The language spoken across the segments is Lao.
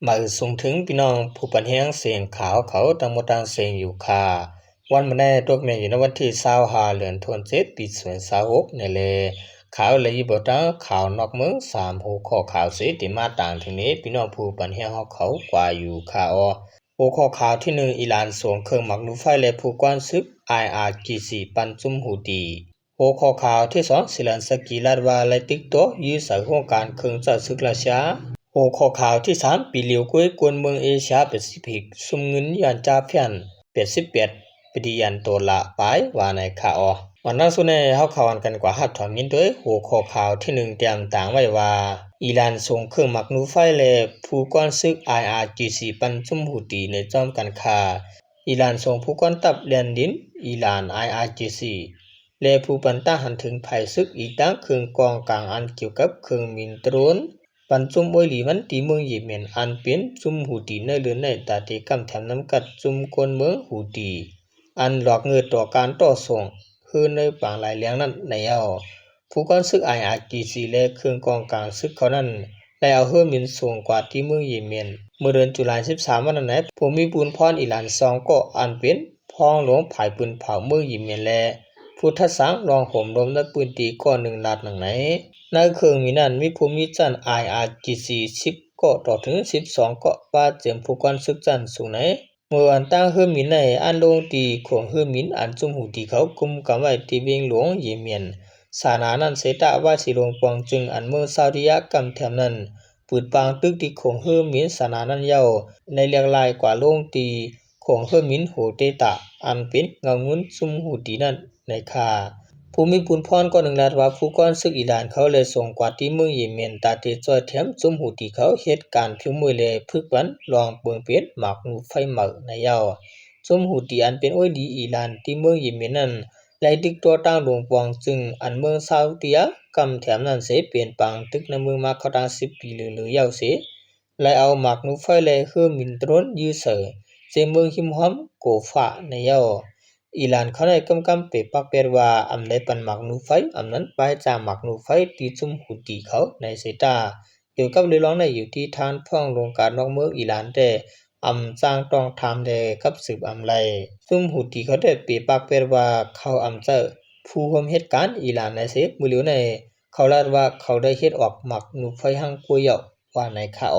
ມາເອີ່ຍ ສົ່ງເຖິງພີ່ນ້ອງຜູ້ປັນແຮງສຽງຂ່າວເຂົາທັງໝົດທັງສຽງຢູ່ຄ່າ. ວັນມື້ນີ້ຕົກແມ່ນຢູ່ໃນວັນທີຊາວຫ້າ ເດືອນທັນວາ ເຈັດ ປີສອງພັນຊາວຫົກນີ້ແຫຼະ. ຂ່າວລະອຽດເບົາຕາ ຂ່າວນອກເມືອງ ສາມຫົວຂໍ້ຂ່າວເສ ທີ່ມາຕາງທີ່ນີ້ ພີ່ນ້ອງຜູ້ປັນແຮງເຮົາເຂົາກວ່າຢູ່ຄ່າ. ຫົວຂໍ້ຂ່າວທີໜຶ່ງ ອີຣານສົ່ງເຄື່ອງໝາກນູໄຟ ແລະ ຜູ້ກວານສຶກ ໄອອາຈີຊີ ປັ່ນຈຸ້ມຫູຕີ. ຫົວຂໍ້ຂ່າວທີສອງ ເຊເລັນສະກີລັດວ່າໄລ່ຕຶກຕໍ່ຢື້ໃສ່ໂຮງການເຄື່ອງໃຊ້ສຶກຣັດເຊຍ. ຫົວຂໍ້ຂ່າວທີສາມ ປີຫຼຽວກວຍ ກວນເມືອງເອເຊຍແປຊີຟິກ ຊຸມເງິນຍ້ອນຈາຟຽນ ແປດສິບແປດບິລຍອນໂດລາປາຍ ວ່າໃນຂ່າວ. ອັນນັ້ນສຸດນີ້ ເຮົາເຂົ້າອັນກັນກວ່າຮັບຖອມຍິນໂດຍ. ຫົວຂໍ້ຂ່າວທີໜຶ່ງ ຕຽມຕາງໄວ້ວ່າ ອີຣານສົ່ງເຄື່ອງໝາກນູໄຟ ແລະ ຜູ້ກວານສຶກ ໄອອາຈີຊີ ປັ່ນຈຸ້ມຫູຕີ ໃນຈອມກັນຄ່າ. ອີຣານສົ່ງຜູ້ກວນທັບແດນດິນອີຣານ ໄອອາຈີຊີ ແລະ ຜູ້ປັ່ນຕ້ານຫັນເຖິງໄພເສິກ ອີກທັງເຄື່ອງກອງກາງອັນກ່ຽວກັບເຄື່ອງບິນໂດຣນ ປັ່ນຈຸ້ມອວຍລີມັນທີ່ເມືອງເຢເມັນ ອັນເປັນຈຸ້ມຫູຕີໃນເລື່ອນໃນຕາເຕກຳແຖມນຳກັດຈຸ້ມກວນເມືອງຫູຕີ ອັນຫຼອກເງິນຕໍ່ການຕໍ່ສູ້ເຮືອໃນປາງລາຍແລງນັ້ນໃນເອົາ. ຜູ້ກວານສຶກ ໄອອາຈີຊີ ແລະ ເຄື່ອງກອງກາງສຶກເຂົານັ້ນ ໄດ້ເອົາເຮືອບິນສົ່ງກວາດທີ່ເມືອງເຢເມັນ. ເມື່ອເດືອນຈຸລາ ສິບສາມວັນນັ້ນແຫຼະ ຜູ້ມີບຸນພອນອີຣານສອງເກາະ ອັນເປັນພ້ອງຫຼວງຝ່າຍປືນເຜົາເມືອງເຢເມັນ ແລະ ຜູ້ທັດສ້າງລອງໂຮມລົມໃນພື້ນທີ່ເກາະໜຶ່ງລາດໜັງໃນ ໃນເຄື່ອງບິນນັ້ນ ມີຜູ້ມີຊັ້ນ ໄອອາຈີຊີ ສິບເກາະຕໍ່ເຖິງສິບສອງເກາະ ປະເຈີມຜູ້ກວານສຶກຊັ້ນສູງໃນ ເມື່ອວັນຕັ້ງເຮືອບິນໃນອັນລົງທີ່ຂົວເຮືອບິນ ອັນຈຸ້ມຫູຕີເຂົາກຸມກຳໄວ້ທີ່ວຽງຫຼວງເຢເມັນ ຊານາ ນັ້ນເສຕະ ວ່າຊິລົງປອງຈຶ່ງ ອັນເມືອງຊາວດີອາກຳແຖມນັ້ນ ປືດປາງຕຶກທີ່ຂົວເຮືອບິນ ຊານາ ນັ້ນເຍົາ ໄດ້ລຽກລາຍກວ່າລົງທີ່ຂົວເຮືອບິນໂຮເຕຕາ ອັນເປັນເງົາງຶນຈຸ້ມຫູຕີນັ້ນໃນຄ່າ. ຜູ້ມີບຸນພອນເກາະໜຶ່ງລາດວ່າ ຜູ້ກວານສຶກອີຣານເຂົາໄດ້ສົ່ງກວາດທີ່ເມືອງເຢເມັນ ຕາເຕຊ່ອຍແຖມຈຸ້ມຫູຕີເຂົາເຮັດການພິມມຸຍ ແລະ ຝຶກຝັນລອງເບິ່ງເປັນໝາກນູໄຟໃໝ່ໃນເຍົາ. ຈຸ້ມຫູຕີອັນເປັນອວຍລີອີຣານທີ່ເມືອງເຢເມັນນັ້ນ ໄລ່ຕຶກຕໍ່ຕັ້ງລົງປອງຈຶ່ງ ອັນເມືອງຊາວດີອາກຳແຖມນັ້ນເສ ເປັນປາງຕຶກໃນເມືອງມາເຂົ້າຕັ້ງສິບປີເຫຼືອໆເຍົາເສ ໄລ່ເອົາໝາກນູໄຟ ແລະ ເຮືອບິນໂດຣນຢື້ໃສ່ເຊເມືອງຮິມຮ່ອມໂກຟາໃນເຍົາ. ອີຣານເຂົາໄດ້ກຳກຳເປປາກແປດວ່າ ອຳໄດ້ປັ່ນໝາກນູໄຟ ອຳນັ້ນປາຍຈາກໝາກນູໄຟທີ່ຈຸ້ມຫູຕີເຂົາໃນເສຕາ. ກ່ຽວກັບເລື່ອງລາວນີ້ ຢູ່ທີ່ທ່ານພອງລົງການນອກເມືອງອີຣານແຕ່ ອຳຈ້າງຕ້ອງຖາມແດ່ກັບສືບອຳໄລ. ຊຸມຫູຕີເຂົາໄດ້ເປປາກແປດວ່າ ເຂົາອຳໃຈຜູ້ຮ່ວມເຫດການອີຣານໃນເສ ມື້ຫຼຽວໃນເຂົາລາດວ່າ ເຂົາໄດ້ເຮັດອອກໝາກນູໄຟຮັ່ງກວ່າເກົ່າ ວ່າໃນຄ່າ.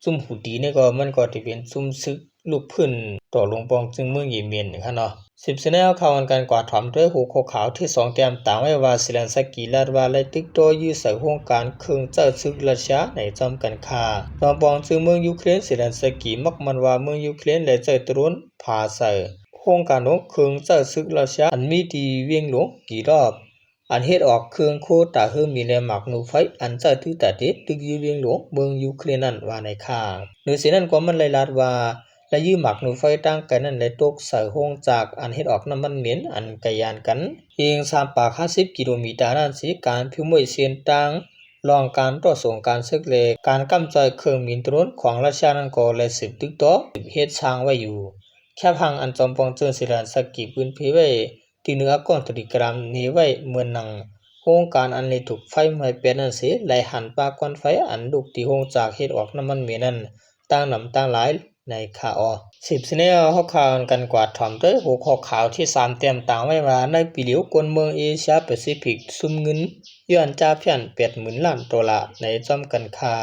ຊຸມຫູຕີນີ້ກໍ ມັນກໍຈະເປັນຊຸມເສິກລຸກພື້ນຕໍ່ລົງປອງຈຶ່ງເມືອງເຢເມັນນີ້ຄ່ະເນາະ. ສິບສະແນວຂ່າວອັນກັນກວ່າຖອມໂດຍຫົວຂໍ້ຂ່າວທີສອງ ຕຽມຕາງໄວ້ວ່າ ເຊເລັນສະກີລາດວ່າໄລ່ຕຶກຕໍ່ຢື້ໃສ່ໂຮງການເຄື່ອງໃຊ້ສຶກຣັດເຊຍໃນຈອມກັນຄ່າ. ຈອມປອງຈຶ່ງເມືອງຢູເຄຣນ ເຊເລັນສະກີມັກໝັ້ນວ່າເມືອງຢູເຄຣນໄດ້ໃຊ້ໂດຣນພາໃສ່ໂຮງການຂອງເຄື່ອງໃຊ້ສຶກຣັດເຊຍ ອັນມີທີ່ວຽງຫຼວງກີຣອບ ອັນເຮັດອອກເຄື່ອງໂຄຕາເຮີມີ ແລະ ໝາກນູໄຟ ອັນໃຊ້ຖືຕາເຕຕຶກຢູ່ວຽງຫຼວງເມືອງຢູເຄຣນນັ້ນ ວ່າໃນຄ່າ. ເໜືອເສຍນັ້ນກວ່າ ມັນໄດ້ລາດວ່າ ໄດ້ຢື້ໝາກນູໄຟທາງໄກນັ້ນ ໄດ້ຕົກໃສ່ໂຮງຈັກອັນເຮັດອອກນ້ຳມັນເໝັນ ອັນໃກ້ຢ້ານກັນ ພຽງສາມປາກຫ້າສິບກິໂລມີຕານັ້ນເສ. ການພິມມຸຍເສັ້ນທາງລອງການຕໍ່ສູ້ການເສິກ ແລະ ການກຳຈັດເຄື່ອງບິນໂດຣນຂອງຣັດເຊຍນັ້ນກໍໄດ້ສືບຕຶກຕໍ່ ສືບເຮັດສ້າງໄວ້ຢູ່. ແຄບຮ່າງອັນຈອມປອງເຈີນເຊເລັນສະກີເປີດເຜີຍໄວ້ ທີ່ເໜືອອາກອນເທເລກຣາມເນໄວ້ເໝືອນໜັງ ໂຮງການອັນໄດ້ຖືກໄຟໄໝ້ແປດນັ້ນເສ ໄດ້ຫັນປາກຄວັນໄຟອັນລຸກທີ່ໂຮງຈັກເຮັດອອກນ້ຳມັນເໝັນນັ້ນ ຕ່າງນຳຕ່າງຫຼາຍໃນຄ່າ. ສິບສະແນວ ເຮົາຂ່າວກັນກວາດຖອມໂດຍຫົວຂໍ້ຂ່າວທີສາມ ຕຽມຕາງໄວ້ວ່າ ໃນປີຫຼຽວ ກວນເມືອງເອເຊຍແປຊີຟິກຊຸມເງິນຍ້ອນຈາຟຽນ ແປດໝື່ນລ້ານໂດລາໃນຈອມກັນຄ່າ.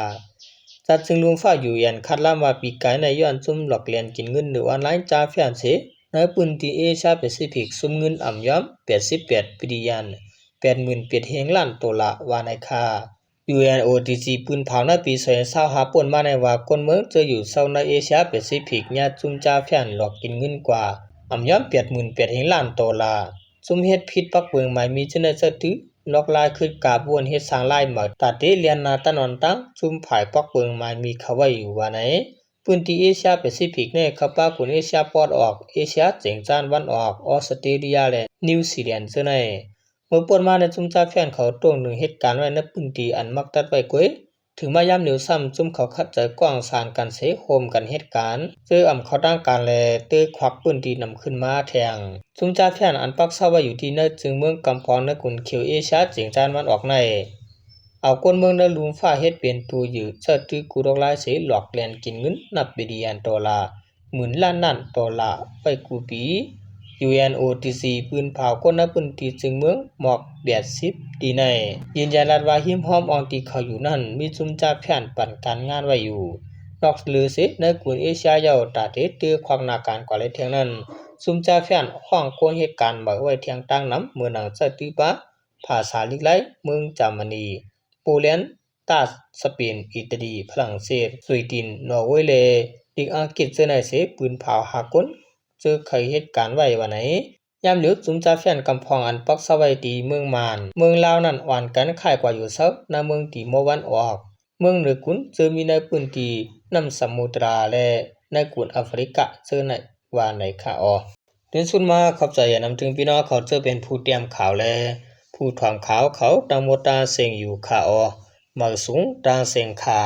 ຈັດເຊິ່ງລຸງຟ້າ ຢູເອັນ ຄາດລຳວ່າ ປີກາຍໃນຍ້ອນຊຸມຫຼອກລຽນກິນເງິນ ຫຼື ອອນລາຍຈາຟຽນເສ ໃນພື້ນທີ່ເອເຊຍແປຊີຟິກ ຊຸມເງິນອຳຍອມ ແປດສິບແປດບິລຍອນ ແປດໝື່ນແປດແຫ່ງລ້ານໂດລາ ວ່າໃນຄ່າ. ຢູເອັນໂອທີຊີ ປືນເຜົາໃນປີສອງພັນຊາວຫ້າ ປົນມາໃນວ່າ ຄົນເມືອງເຈີຢູ່ເຊົາໃນເອເຊຍແປຊີຟິກ ຍາດຊຸມຈາຟຽນຫຼອກກິນເງິນກວ່າ ອຳຍອມ ແປດໝື່ນແປດແຫ່ງລ້ານໂດລາ. ຊຸມເຮັດຜິດປັກເບິ່ງໝາຍມີ ຈຶ່ງໄດ້ໃຊ້ຖືຫຼອກລາຍຄຶດກາບວນເຮັດສ້າງລາຍໃໝ່ ຕາເຕລຽນໜ້າຕານອນຕາງ ຊຸມຝ່າຍປັກເບິ່ງໝາຍມີເຂົ້າໄວ້ຢູ່ ວ່າໃນ. ພື້ນທີ່ເອເຊຍແປຊີຟິກໃນ ເຂົ້າປະກຸນເອເຊຍປອດອອກ, ເອເຊຍເຈັງຈານວັນອອກ, ອອສເຕຣເລັຽ ແລະ ນິວຊີແລນເທື່ອໃນ. ເມື່ອປ່ອນມາໃນຊຸມຈາຟຽນເຂົາຕົວະໜຶ່ງເຮັດການໄວ້ໃນພື້ນທີ່ອັນມັກຕັດໄວ້ກວຍ, ເຖິງມາຍາມຫຼຽວຊ້ຳ ຊຸມເຂົາຂັດໃຈກວ້າງສານກັນເສ ໂຮມກັນເຮັດການ ເຈີອຳເຂົ້າທາງການ ແລະ ເຕີຄວັກພື້ນທີ່ນຳຂຶ້ນມາແທງ. ຊຸມຈາຟຽນອັນປັກເຊົາໄວ້ຢູ່ທີ່ໃນເຊິ່ງເມືອງກຳປອງ ໃນຂຸນເຂດເອເຊຍເຈັງຈານວັນອອກໃນ ເອົາຄົນເມືອງໃນລຸ່ມຟ້າເຮັດເປັນໂຕຢື້ ໃຊ້ຕື້ກູ້ດອກລາຍເສ ຫຼອກແລ່ນກິນເງິນນັບບິນລຽນໂດລາ ໝື່ນລ້ານລ້ານໂດລາໄວ້ກູ່ປີ. ຢູເອັນໂອທີຊີ ປືນເຜົາຄົນໃນພື້ນທີ່ເຊິ່ງເມືອງໝອກແປດສິບ ດີໃນ ຢືນຢັນລັດວ່າ ຮິມຮ່ອມອ່ອງທີ່ເຂົາຢູ່ນັ້ນ ມີຊຸມຈາແຟນປັນການງານໄວ້ຢູ່. ນອກເຫຼືອເສ ໃນກຸນເອເຊຍເຍົາ ຕາເຕເຕີຂວາງໜ້າການກວ່າຫຼາຍແທ່ງນັ້ນ ຊຸມຈາແຟນຫ້ອງຄົນເຮັດການໃໝ່ໄວ້ແທ່ງຕ່າງນຳ ເໝືອນໜັງໃຊ້ຕື້ປາ ພາສາລິກໄລ ເມືອງຈາມານີ ໂປແລນ ຕາສ ສະເປນ ອີຕາລີ ຝຣັ່ງເສດ ສວຍດິນ ນໍເວ ແລະ ລີກອັງກິດເຈີໃນເສ ປືນເຜົາຫ້າຄົນ ເຈີໄຂເຮັດການໄວ້ວ່າໃນ. ຍາມດຽວ ຊຸມຈາແຟນກຳພອງອັນປັກຊາໄວ້ທີ່ເມືອງມານ ເມືອງລາວນັ້ນ ອ່ອນກັນຄ້າຍກວ່າຢູ່ເຊົາ ໃນເມືອງຕີມໍວັນອອກ ເມືອງເໜືອກຸນ ເຈີມີໃນພື້ນທີ່ນ້ຳສະໝຸດຕະລາ ແລະ ໃນກຸນອາຟຣິກາ ເຈີໃນວ່າໃນຄາອໍ. ໂດຍສຸດມາ ຂອບໃຈນຳເຖິງພີ່ນ້ອງເຂົາ ເຈີເປັນຜູ້ຕຽມຂ່າວ ແລະ ຜູ້ຖອມຂ່າວເຂົາ ທັງໝົດທັງເສັງຢູ່ຄາອໍ ມາສູງທັງເສັງຄ່າ.